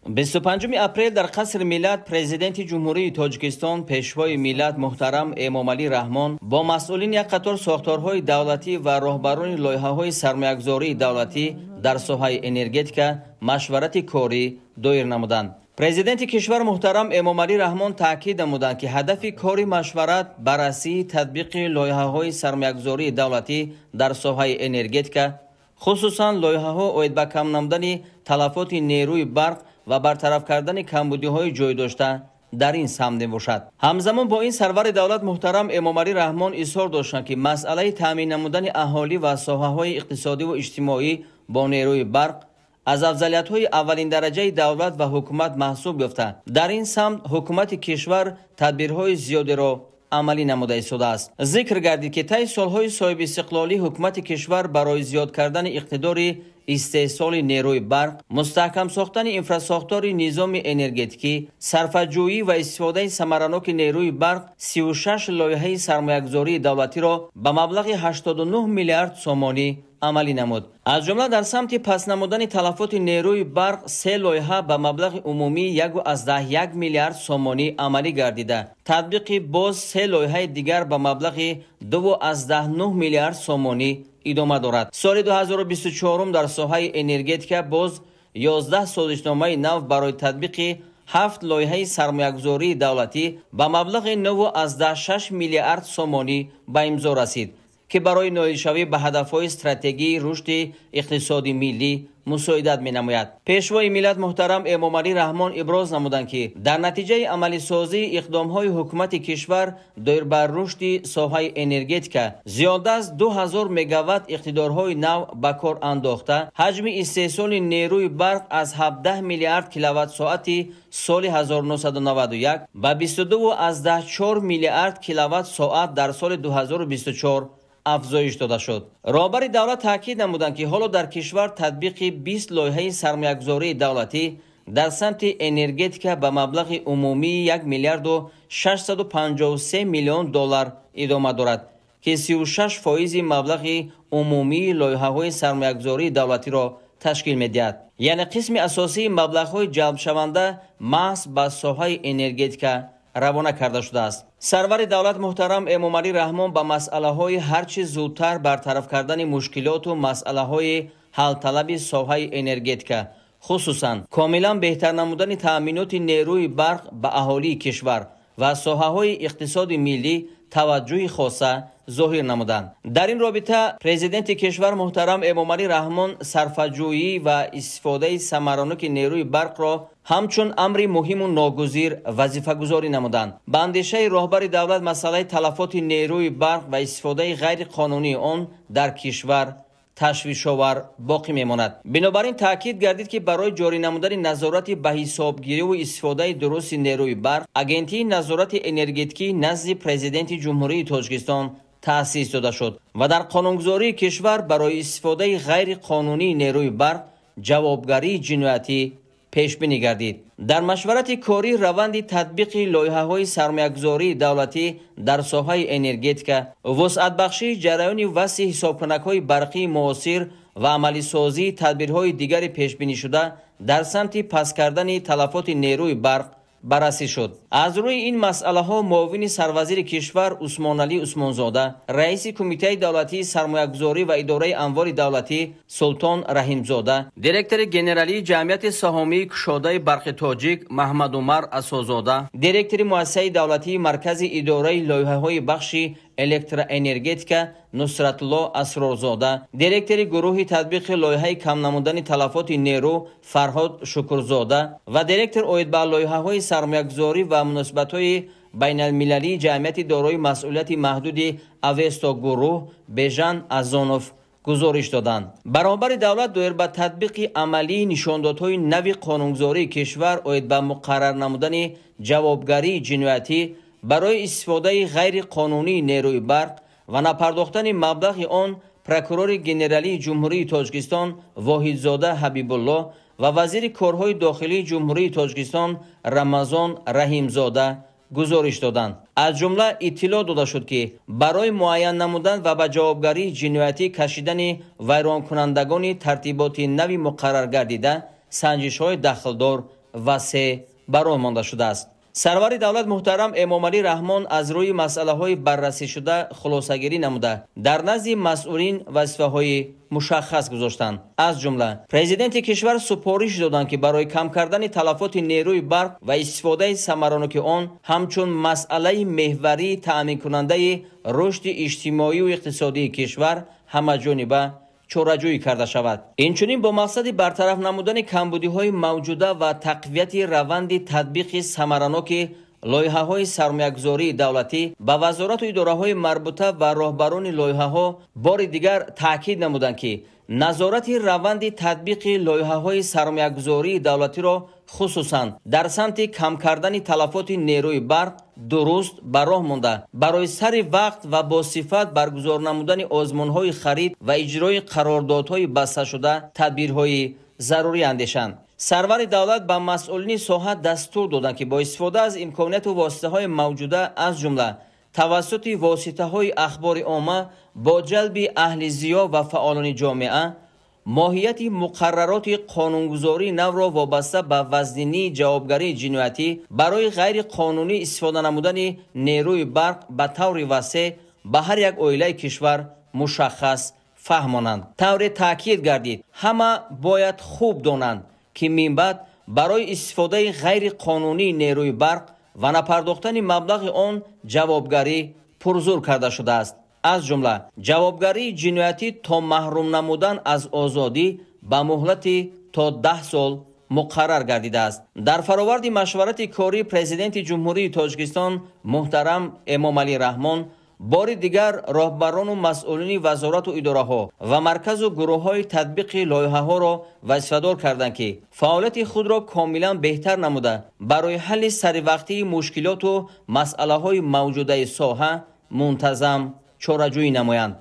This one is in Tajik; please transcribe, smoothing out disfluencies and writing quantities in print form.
25 апрел дар Қасри Миллат Президенти Ҷумҳурии Тоҷикистон, Пешвои миллат муҳтарам Эмомалӣ Раҳмон бо масъулини як қатор сохторҳои давлатӣ ва роҳбарони лоиҳаҳои сармоягузории давлатӣ дар соҳаи энергетика машварати корӣ доир намуданд. Президенти кишвар муҳтарам Эмомалӣ Раҳмон таъкид намуданд, ки ҳадафи кори машварат баррасии татбиқи лоиҳаҳои сармоягузории давлатӣ дар соҳаи энергетика, хусусан лоиҳаҳо оид ба кам намудани талафоти нерӯи барқ ва бартараф кардани камбудиҳои ҷой дошта дар ин самт мебошад. Ҳамзамон бо ин сарвари давлат муҳтарам Эмомалӣ Раҳмон изҳор доштанд, ки масъалаи таъмин намудани аҳолӣ ва соҳаҳои иқтисодиву иҷтимоӣ бо нерӯи барқ аз афзалиятҳои аввалиндараҷаи давлат ва ҳукумат маҳсуб ёфта, дар ин самт ҳукумати кишвар тадбирҳои зиёдеро амалӣ намуда истодааст. Зикр гардид, ки таи солҳои соҳибистиқлолӣ ҳукумати кишвар барои зиёд кардани иқтидори истеҳсоли нерӯи барқ, мустаҳкам сохтани инфрасохтори низоми энергетикӣ, сарфаҷӯӣ ва истифодаи самараноки нерӯи барқ 36 лоиҳаи сармоягузории давлатиро ба маблағи 89 миллиард сомонӣ амалӣ намуд. Аз ҷумла дар самти паст намудани талафоти нерӯи барқ се лоиҳа ба маблағи умумии 1,1 миллиард сомонӣ амалӣ гардида, татбиқи боз се лоиҳаи дигар ба маблағи 2,9 миллиард сомонӣ идома дорад. Соли 2024 дар соҳаи энергетика боз 11 созишномаи нав барои татбиқи ҳафт лоиҳаи сармоягузории давлатӣ ба маблағи 9,6 миллиард сомонӣ ба имзо расид, ки барои ноилшавӣ ба ҳадафҳои стратегии рушди иқтисоди миллӣ мусоидат менамояд. Пешвои миллат муҳтарам Эмомалӣ Раҳмон иброз намуданд, ки дар натиҷаи амалисозии иқдомҳои ҳукумати кишвар доир ба рушди соҳаи энергетика зиёда аз 2000 мегаватт иқтидорҳои нав ба кор андохта, ҳаҷми истеҳсоли нерӯи барқ аз 17 миллиард киловатт-соати соли 1991 ба 22,4 миллиард киловатт-соат дар соли 2024 афзоиш дода шуд. Роҳбари давлат таъкид намуданд, ки ҳоло дар кишвар татбиқи 20 лоиҳаи сармоягузории давлатӣ дар самти энергетика ба маблағи умумии 1 миллиарду 653 миллион доллар идома дорад, ки 36 фоизи маблағи умумии лоиҳаҳои сармоягузории давлатиро ташкил медиҳад. Яъне қисми асосии маблағҳои ҷалбшаванда маҳз ба соҳаи энергетика равона карда шудааст. Сарвари давлат муҳтарам Эмомалӣ Раҳмон ба масъалаҳои ҳар чӣ зудтар бартараф кардани мушкилоту масъалаҳои ҳалталаби соҳаи энергетика, хусусан комилан беҳтар намудани таъминоти нерӯи барқ ба аҳолии кишвар ва соҳаҳои иқтисоди миллӣ таваҷҷӯҳи хоса зоҳир намуданд. Дар ин робита Президенти кишвар муҳтарам Эмомалӣ Раҳмон сарфаҷӯӣ ва истифодаи самараноки нерӯи барқро ҳамчун амри муҳиму ногузир вазифагузорӣ намуданд. Ба андешаи роҳбари давлат, масъалаи талафоти нерӯи барқ ва истифодаи ғайриқонунии он дар кишвар ташвишовар боқӣ мемонад. Бинобар ин таъкид гардид, ки барои ҷорӣ намудани назорати ба ҳисобгириву истифодаи дурусти нерӯи барқ Агентии назорати энергетикӣ назди Президенти Ҷумҳурии Тоҷикистон таъсис дода шуд ва дар қонунгузории кишвар барои истифодаи ғайриқонунии нерӯи барқ ҷавобгарии ҷиноятӣ пешбинӣ гардид. Дар машварати корӣ раванди татбиқи лоиҳаҳои сармоягузории давлатӣ дар соҳаи энергетика, вусъатбахшии ҷараёни васъи ҳисобкунакҳои барқии муосир ва амалисозии тадбирҳои дигари пешбинишуда дар самти паст кардани талафоти нерӯи барқ баррасӣ шуд. Аз рӯи ин масъалаҳо муовини сарвазири кишвар Усмоналӣ Усмонзода, раиси Кумитаи давлатии сармоягузорӣ ва идораи амволи давлатӣ Султон Раҳимзода, директори генералии Ҷамъияти саҳомии кушодаи Барқи Тоҷик Маҳмадумар Асозода, директори Муассисаи давлатии Маркази идораи лоиҳаҳои бахши электроэнергетика Нусратулло Асрорзода, директори гурӯҳи татбиқи лоиҳаи кам намудани талафоти нерӯ Фарҳод Шукурзода ва директор оид ба лоиҳаҳои сармоягузорӣ ва муносибатҳои байналмилалии Ҷамъияти дорои масъулияти маҳдуди Авесто Гурӯҳ Бежан Азонов гузориш доданд. Баробари давлат доир ба татбиқи амалии нишондодҳои нави қонунгузории кишвар оид ба муқаррар намудани ҷавобгарии ҷиноятӣ барои истифодаи ғайриқонунии нерӯи барқ ва напардохтани маблағи он прокурори генералии Ҷумҳурии Тоҷикистон Воҳидзода Ҳабибулло ва вазири корҳои дохилии Ҷумҳурии Тоҷикистон Рамазон Раҳимзода гузориш доданд. Аз ҷумла иттилоъ дода шуд, ки барои муайян намудан ва ба ҷавобгарии ҷиноятӣ кашидани вайронкунандагони тартиботи нави муқаррар гардида санҷишҳои дахлдор васеъ ба роҳ монда шудааст. Сарвари давлат муҳтарам Эмомалӣ Раҳмон аз рӯи масъалаҳои баррасӣшуда хулосагирӣ намуда, дар назди масъулин вазифаҳои мушаххас гузоштанд. Аз ҷумла, президенти кишвар супориш доданд, ки барои кам кардани талафоти нерӯи барқ ва истифодаи самараноки он ҳамчун масъалаи меҳварии таъминкунандаи рушди иҷтимоию иқтисодии кишвар ҳамаҷониба чораҷӯӣ карда шавад. Инчунин бо мақсади бартараф намудани камбудиҳои мавҷуда ва тақвияти раванди татбиқи самараноки лоиҳаҳои сармоягузории давлатӣ ба вазорату идораҳои марбута ва роҳбарони лоиҳаҳо бори дигар таъкид намуданд, ки назорати раванди татбиқи лоиҳаҳои сармоягузории давлатиро хусусан дар самти кам кардани талафоти нерӯи барқ дуруст ба роҳ монда, барои сари вақт ва бо сифат баргузор намудани озмунҳои харид ва иҷрои қарордодҳои басташуда тадбирҳои зарурӣ андешанд. Сарвари давлат ба масъулини соҳа дастур доданд, ки бо истифода аз имконияту воситаҳои мавҷуда, аз ҷумла тавассути воситаҳои ахбори омма бо ҷалби аҳли зиё ва фаъолони ҷомеа моҳияти муқаррароти қонунгузории навро вобаста ба вазнинии ҷавобгарии ҷиноятӣ барои ғайриқонунӣ истифода намудани нерӯи барқ ба таври васеъ ба ҳар як оилаи кишвар мушаххас фаҳмонанд. Тавре таъкид гардид, ҳама бояд хуб донанд, ки минбаъд барои истифодаи ғайриқонунии нерӯи барқ ва напардохтани маблағи он ҷавобгарӣ пурзур карда шудааст. Аз ҷумла ҷавобгарии ҷиноятӣ то маҳрум намудан аз озодӣ ба муҳлати то 10 сол муқаррар гардидааст. Дар фароварди машварати корӣ Президенти Ҷумҳурии Тоҷикистон муҳтарам Эмомалӣ Раҳмон бори дигар роҳбарону масъулини вазорату идораҳо ва марказу гурӯҳҳои татбиқи лоиҳаҳоро вазифадор карданд, ки фаъолияти худро комилан беҳтар намуда, барои ҳалли саривақтии мушкилоту масъалаҳои мавҷудаи соҳа мунтазам чораҷӯӣ намоянд.